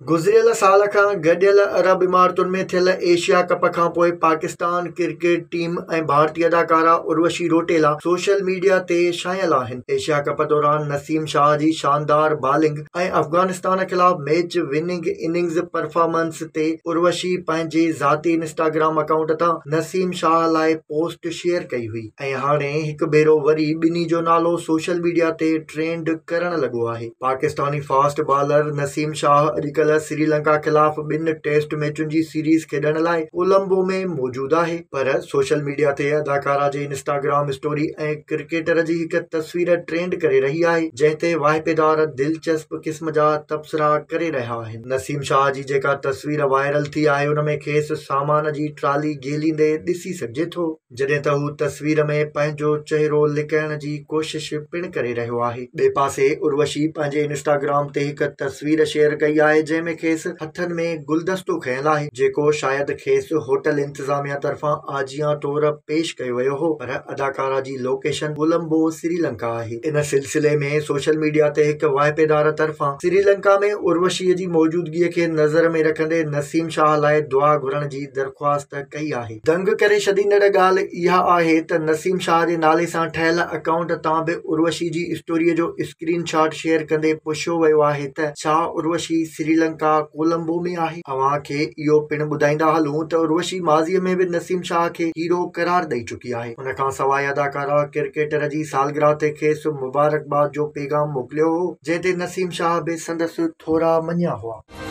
گذريل سال کان گڏيل عرب امارتن ۾ ٿيل ايشيا ڪپ کانپوء پاڪستان ڪرڪيٽ ٽيم ۽ ڀارتي اداڪارا اروشي روٽيلا سوشل ميڊيا تي ڇانيل آهن. ايشيا ڪپ دوران نسيم شاهه جي شاندار بالنگ ۽ افغانستان خلاف ميچ وننگ اننگز پرفارمنس تي اروشي پنهنجي ذاتي انسٽاگرام اڪائونٽ تان نسيم شاهه لاء پوسٽ شيئر ڪئي هئي ۽ هاڻي هڪ ڀيرو وري ٻنهي جو نالو سوشل ميڊيا تي ٽرينڊ ڪرڻ لڳو آهي. پاڪستاني فاسٽ بالر نسيم شاهه اڄڪلهه سريلنڪا خلاف ٻن ٽيسٽ ميچن جي سيريز کيڏڻ لاء ڪولمبو ۾ موجود آهي پر سوشل ميڊيا تي اداڪارا جي انسٽاگرام اسٽوري ۽ ڪرڪيٽر جي هڪ تصوير ٽرينڊ ڪري رهي آهي جنهن تي واهپيدار دلچسپ قسم جا تبصرا ڪري رهيا آهن. نسيم شاهه جي جيڪا تصوير وائرل ٿي آهي ان ۾ کيس سامان جي ٽرالي گهليندي ڏسي سگهجي ٿو. جڏهن ته هو تصوير ۾ پنهنجو چهرو لڪائڻ جي ڪوشش پڻ ڪري رهيو آهي. ٻئي پاسي اروشي پنهنجي انسٽاگرام تي هڪ تصوير شيئر ڪئي آهي جنهن ۾ کيس هٿن ۾ گلدستو کنيل آهي جيڪو شايد کيس هوٽل انتظاميا طرفان آجيان طور پيش ڪيو ويو هو پر اداڪارا جي لوڪيشن ڪولمبو سريلنڪا آهي. ان سلسلي ۾ سوشل ميڊيا تي هڪ واهپيدار طرفان سريلنڪا ۾ اروشي جي موجودگي کي نظر ۾ رکندي نسيم شاهه لاء دعا گهرڻ جي درخواست ڪئي آهي. دنگ ڪري ڇڏيندڙ ڳالهه اها آهي ته نسيم شاهه جي نالي سان ٺهيل اڪائونٽ تان به اروشي جي اسٽوري جو اسڪرين شاٽ شيئر ڪندي پڇيو ويو آهي ته ڇا اروشي سريلنڪا ڪولمبو ۾ آهي؟ اوهان کي اهو پڻ ٻڌائيندا هلون ته اروشي ماضي ۾ به نسيم شاهه کي هيرو قرار ڏئي چڪي آهي. ان کان سواء اداڪارا ڪرڪيٽر جي سالگرهه تي کيس مبارڪباد جو پيغام موڪليو هو، جنهن تي نسيم شاهه به سندس ٿورا مڃيا هئا.